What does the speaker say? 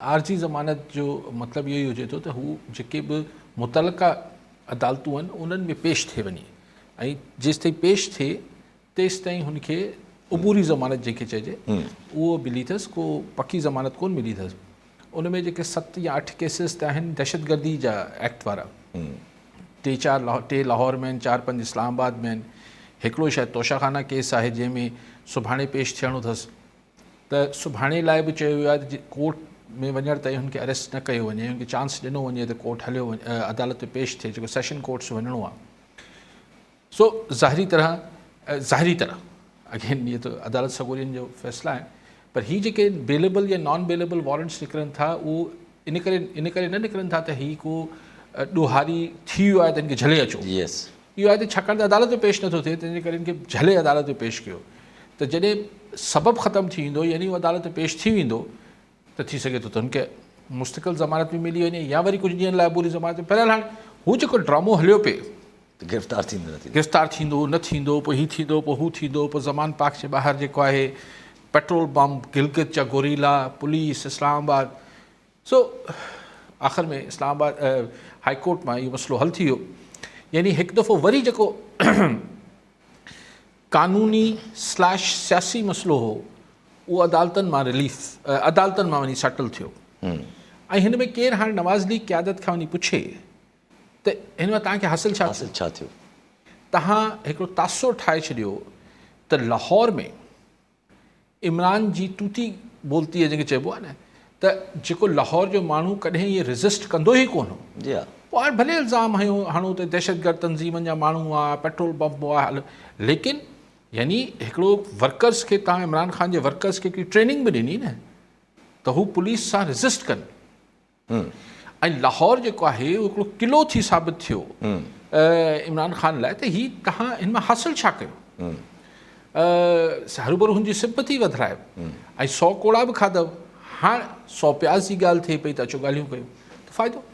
عارضي ضمانت جو مطلب اهو ئي هجي ٿو ته هو جيڪي به متعلقه عدالتون آهن انهن ۾ پيش ٿئي وڃي ۽ جيستائين پيش ٿئي تيستائين هن کي عبوري ضمانت جنهن کي چئجي اهو ملي اٿس ڪو پڪي ضمانت ڪون ملي اٿس ان ۾ جيڪي ست يا اٺ ڪيسز ته آهن دهشتگردي جا ايڪٽ وارا ٽي چار ٽي لاهور ۾ آهن چار پنج اسلام آباد ۾ آهن هڪڙو شايد توشا خانه ڪيس آهي جنهن ۾ سڀاڻي پيش ٿيڻو اٿس ته سڀاڻي لاء به چيو ويو آهي ته ڪورٽ ۾ وڃڻ تائين هن کي اريسٽ نه ڪيو وڃي هن کي چانس ڏنو وڃي ته ڪورٽ هليو وڃي عدالت ۾ پيش ٿئي جيڪو سيشن ڪورٽس وڃڻو آهي سو ظاهري طرح ظاهري طرح اگين هي ته عدالت سڳورين جو فيصلا آهن پر هي جيڪي بيليبل يا نان بيليبل وارنٽس نڪرن ٿا اهو ان ڪري ان ڪري نه نڪرن ٿا ته هي ڪو ڏوهاري ٿي ويو آهي ته هن کي جهلي اچو يس اهو آهي ته ڇاڪاڻ ته عدالت ۾ پيش نٿو ٿئي تنهن جي ڪري هن کي جهلي عدالت ۾ پيش ڪيو ته جڏهن سبب ختم ٿي ويندو يعني هو عدالت ۾ پيش ٿي ويندو ته ٿي سگهي ٿو ته هن کي مستقل ضمانت به ملي وڃي يا وري ڪجهه ڏينهن لاء عبوري ضمانت بهرحال هاڻي هو جيڪو ڊرامو هليو پئي گرفتار ٿيندو نه ٿيندو گرفتار ٿيندو نه ٿيندو پوء هي ٿيندو پوء هو ٿيندو پوء زمان پاڪ جي ٻاهر جيڪو آهي پيٽرول بمب گلگت جا گوريلا پوليس اسلام آباد سو آخر ۾ اسلام آباد هائي ڪورٽ مان اهو مسئلو حل ٿي ويو يعني هڪ دفعو وري جيڪو قانوني سليش سياسي مسئلو هو اهو عدالتن مان رليف عدالتن مان وڃي سيٽل ٿيو ۽ هن ۾ ڪير هاڻي نواز ليگ قيادت کان وڃي پڇي ته هن مان توهان کي حاصل ڇا حاصل ڇا ٿيو؟ توهان هڪڙو تاثر ٺاهي ڇڏيو ته لاهور ۾ عمران جي توتي بولتي جنهن کي چئبو آهي نه ته جيڪو لاهور جو ماڻهو ڪڏهن ائين ريزسٽ ڪندو ئي ڪونه هو جي ها پوء هاڻي ڀلي الزام هنيو هڻو ته دهشتگرد تنظيمن جا ماڻهو آ پيٽرول بمب آ ليڪن يعني هڪڙو ورڪرز کي تان عمران خان جي ورڪرز کي هڪڙي ٽريننگ به ڏني نه ته هو پوليس سان ريزسٽ ڪن ۽ لاهور جيڪو آهي اهو هڪڙو قلعو ٿي ثابت ٿيو عمران خان لاء ته هي تهان هن مان حاصل ڇا ڪيو هروڀرو هن جي سمپٿي وڌرايو ۽ سو ڪوڙا به کاڌو هاڻ سو پياز جي ڳالهه ٿئي پئي ته اچو ڳالهيون ڪيون ته فائدو.